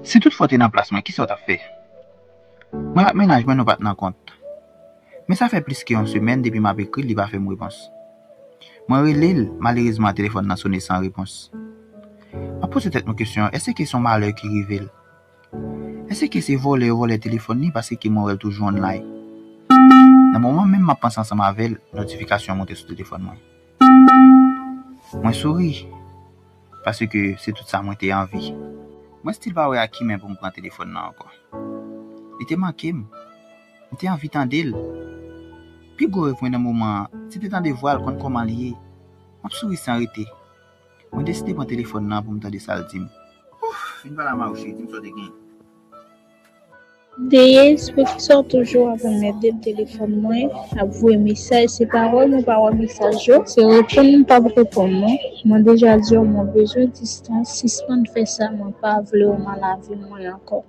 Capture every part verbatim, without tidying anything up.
Si toutfwa w te nan plas mwen, kisa w t ap fè? Mwen ak mennaj mwen, nou pa t nan kont. Men sa fè plis ke yon semèn depi m ap ekri l, li pa fè m repons. Mwen rele l, malerezman telefòn nan sonnen san repons. M ap poze tèt mwen kesyon, èske se yon malè ki rive l? Èske se vòlè yo vòlè telefòn li paske ke mwen wè l toujou online? Nan moman menm m ap panse ansanm avè l, notifikasyon an monte sou telefòn mwen. Mwen souri, paske se tout sa mwen te anvi. Mwen still pa wè ak ki men pou m pran telefòn nan ankò. Li te manke m. M te anvi tande l. Pi gwo rèv mwen nan moman an, se te tande vwa l, konn kòman l ye. M ap souri san rete. Mwen deside pran telefòn nan pou m tande sa l di m. Ouf, vin pale a Maouche, di m sa w te gen. Deyès, poukisa w toujou ap anmède m telefòn mwen, ap voye mesaj, se pa wè mwen pa wè mesaj yo, se reponn m p ap reponn non. Mwen deja di w mwen bezwen distans, sispann fè sa, mwen pa vle w nan lavi mwen ankò.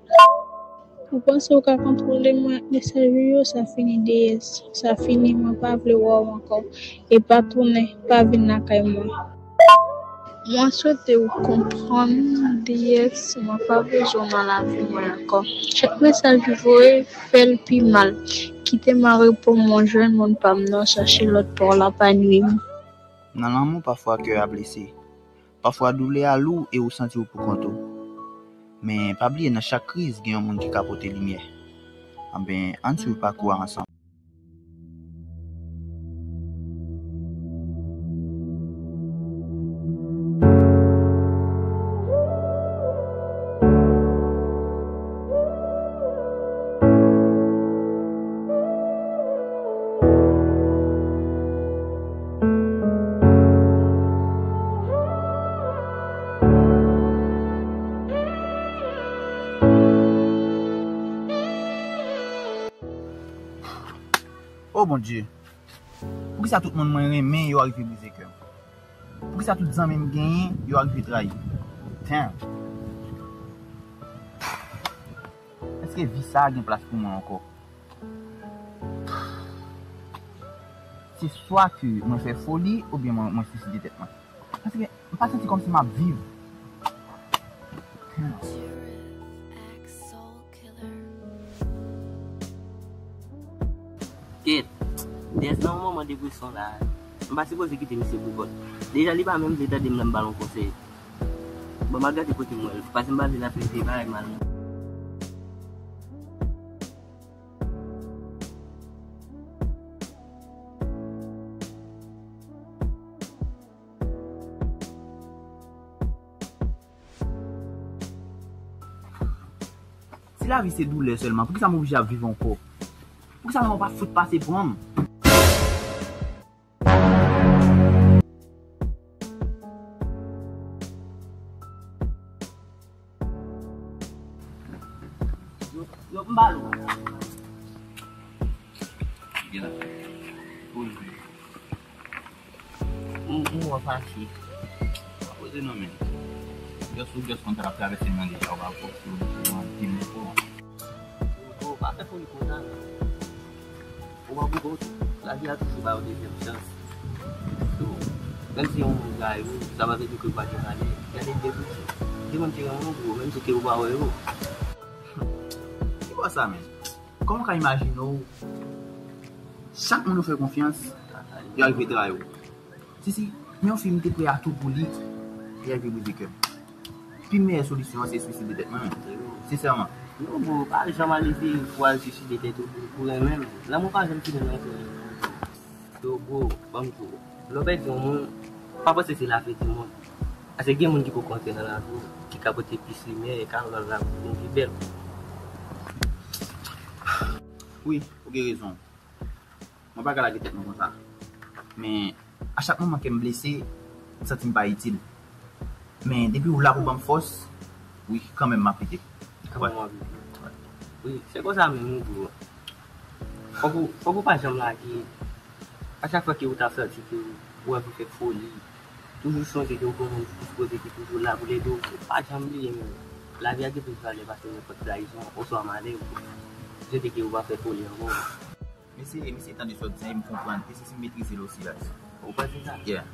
Ou panse w ka kontwole mwen ak mesaj ou yo, sa fini Deyès, sa fini, mwen pa vle wè w ankò, e pa tounen, pa vin lakay mwen. Mwen swete w konprann, Deyès, mwen pa bezwen w nan lavi mwen ankò. Chak mesaj ou voye, fè l pi mal. Kite m al reponn mwen jwenn moun pa m nan, chache lòt pa w la pa nwi m. Nan lanmou, pafwa kè a blese. Pafwa doulè a lou e ou santi w poukont ou. Men pa bliye nan chak kriz gen yon moun ki ka pote limyè. Anben, ann swiv pakou a ansanm. O Bondye, poukisa tout moun mwen renmen yo arive brize kè m? Poukisa tout zanmi m genyen yo arive trayi m? Damn! Èske vi sa a gen plas pou mwen ankò? Se swa ke mwen fè foli oubyen mwen, mwen swiside tèt mwen. Paske m pa santi kòmsi m ap viv. Kèt, Dèz nan yon moman depresyon la, m pa sipoze kite misye pou kont. Deja li pa menm vle tande m lè m ba l yon konsèy. Bon, m al gade kote m wè l, paske m pa vle l ap rete bagay mal non. Si lavi se doulè sèlman, poukisa m oblije ap viv ankò? Poukisa mwen pa fout pase pran m? Yo, yo, m ba l ou. Gen la. Poze. M, m wè fache. Pa poze non, men. Just ou just konn sa k ap travèse m nan deja, ou pa fòse w di w anpil enfo. Ou pa fè foli konsa, men. Ou pa pou kont, lavi a toujou ba yo dezyèm chans. So, menm si yon moun trayi ou, sa pa vle di ke ou pa gen valè. Gade byen pou di. Gen moun ki renmen w, bro, menm si ke ou pa wè yo. Ki bò sa, men? Kòman w ka imajine w? Chak moun ou fè konfyans, yo arive trayi w. Sisi, yon fi m te prè a tou pou li, li arive brize kè m. Pi meyè solisyon an se swiside tèt mwen menm. Sensèman. Non, bro, pa janm al eseye pou al swiside tèt ou pou, pou renmen m. Lanmou pa janm fini nan kè. Yo, bro, ban m di w. Lè w pèdi yon moun, pa panse se lafen di mond. Paske gen moun ki poko antre nan lavi w, ki ka pote plis limyè e ka rann lavi w pi bèl. Wi, ou gen rezon. Mwen pa ka lage tèt mwen konsa. Men, a chak moman ke m blese, m santi m pa itil. Men, depi w la pou ban m fòs, wi, kanmenm m ap lite. Kanmenm w ap lite. Wi, se konsa menm, wi, bro. Fòk ou, fòk ou pa janm lage. A chak fwa ke ou ta santi ke ou anvi fè foli, toujou sonje ke ou gen yon moun ki dispoze, ki toujou la pou l ede w. Pa janm bliye, men, lavi a gen plis valè pase nenpòt trayizon oswa malè, bro. M swete ke ou pa fè foli ankò. M eseye, m eseye tande sa w di a e m konprann. E si, si m metrize l osi, guys. Ou panse sa? Yeah.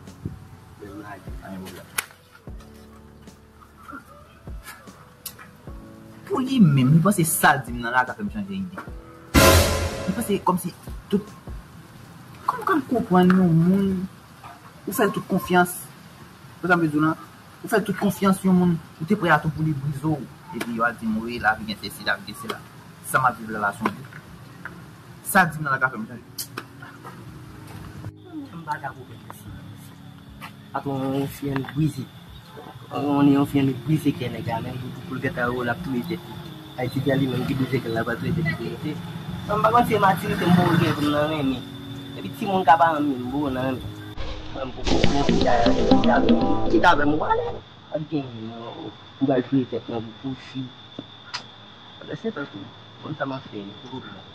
Men m lage. Pa gen pwoblèm. Li menm, li panse sa l di m nan la ka fè m chanje ide. Li panse kòmsi tout. Kòman w ka konprann yon moun, ou fè l tout konfyans? Ou sa m vle di w lan? Ou fè l tout konfyans yon moun, ou te prè a tou pou li brize w. Epi yo al di m, wi, lavi gen sesi, lavi gen sela. Sa m ap viv la la sonje. Sa l di m nan la ka fè m chanje. M pa ka pwoblèm de sila. Patwon, yon fi annik brize. On yon fi annik brize kè nèg la, menm pou, pou l gentan wè l ap touye tèt li. Ayiti gen li menm ki brize kè l la, pral touye tèt li pou rete. Mwen m pa konn si e matirite m poko gen pou m nan renmen. Epi timoun ka pa renmen m, m poko nan renmen. Mwen m poko gen fi a, ki ta avè m, ki ta avè m, ou pale. Pa t gen, non, m pral touye tèt mwen pou, pou fi. Lè se tan tou, konn sa m ap fè, poko gen.